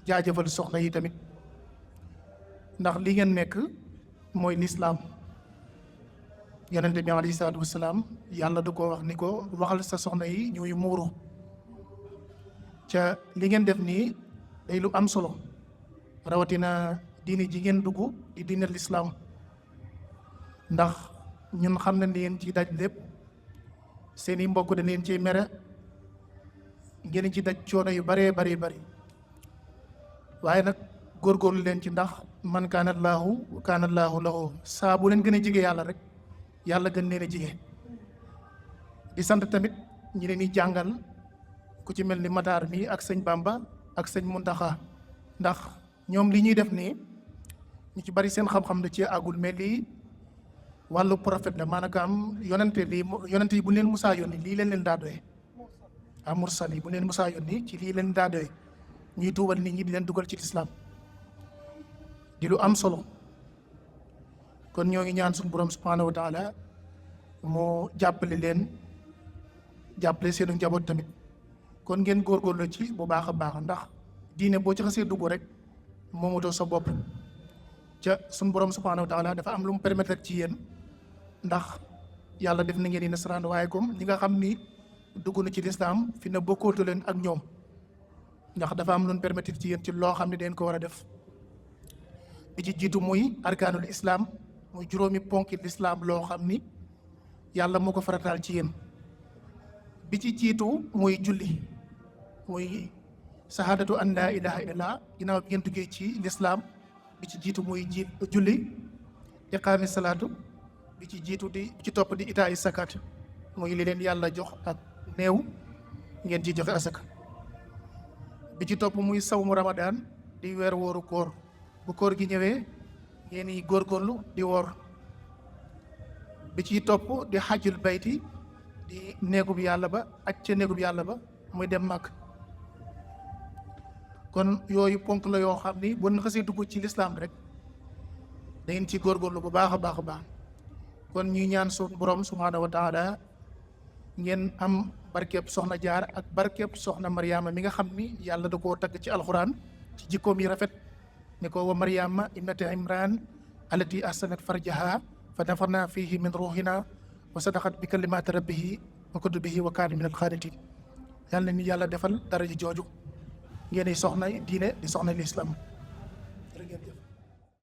jaajëfal soxna yi tamit ndax li ngeen nekk mooy lislaam. yonente bi alayhi salaatu wasalaam yàlla du ko wax ni ko waxal sa soxna yi ñuy muuru ca li ngeen def nii day lu am solo rawatina diine ji ngeen dugg di diine lislaam ndax ñun xam na ni yéen ci daj lépp seeni mbokk dañ leen ci mere ngeen ci daj coono yu baree bari waaye nag góorgóorlu leen ci ndax man kaana allaahu lahu saa bu leen gën a jige yàlla rek yàlla gën leen a jige. di sant tamit ñi leen di jàngal ku ci mel ni Matar mi ak sëñ Bamba ak sëñ Muntaxa ndax ñoom li ñuy def nii ñu ci bari seen xam-xam da ci àggul mais lii wàllu prophète la maanaam yonente yi bu leen Musaa yónni lii leen daa doy mursal yi bu leen Musaa yónni ci lii leen daa doy ñuy tuubal nit ñi di leen dugal ci lislaam di lu am solo. kon ñoo ngi ñaan suñu borom subhanahu wa taala moo jàppale leen jàppale seenu njaboot tamit kon ngeen góorgóorlu ci bu baax a baax ndax diine boo ci xasee dugg rek moomatoo sa bopp ca suñu borom subhanahu wa taala dafa am lu mu permettre ci yéen ndax yàlla def na ngeen di nasaraan waaye comme ñi nga xam ni dugg na ci lislaam fi na bokkootu leen ak ñoom ndax dafa am lu mu permettre ci yéen ci loo xam ne dañ ko war a def bi ci jiitu muy arkaanul islam muy juróomi ponki lislaam loo xam ni yàlla moo ko farataal ci yéen bi ci jiitu muy julli muy sahaadatu an laa ilaha illallah ginnaaw bi ngeen duggee ci lislaam bi ci jiitu muy julli iqaami salaatu bi ci jiitu bi ci topp di itaa i sakat muy li leen yàlla jox ak néew ngeen ci joxe asaka bi ci topp muy sawmu ramadan di weer wooru koor bu koor gi ñëwee ngeen yi góorgóorlu di woor bi ci topp di xajjul bayti di néegub yàlla ba ak ca néegub yàlla ba muy dem màgg kon yooyu ponk la yoo xam ni bu ñu xasee dugg ci lislaam rek da ngeen ci góorgóorlu bu baax a baax a baax kon ñuy ñaan suñu borom subhaanahu wa taala ngeen am barkeeb soxna jaar ak barkeeb soxna Mariama mi nga xam ni yàlla da koo tagg ci alxuraan ci jikkoom yi rafet ne ko wa Mariama ibnati Imran allati ahsanat farjaha fa nafarna fihi min ruhina wa sadaqat bi kalimati rabbihi wa kutubihi wa kaana min al-qaanitiin yàlla ni yàlla defal daraja jooju ngeen soxna diine di soxna l'islam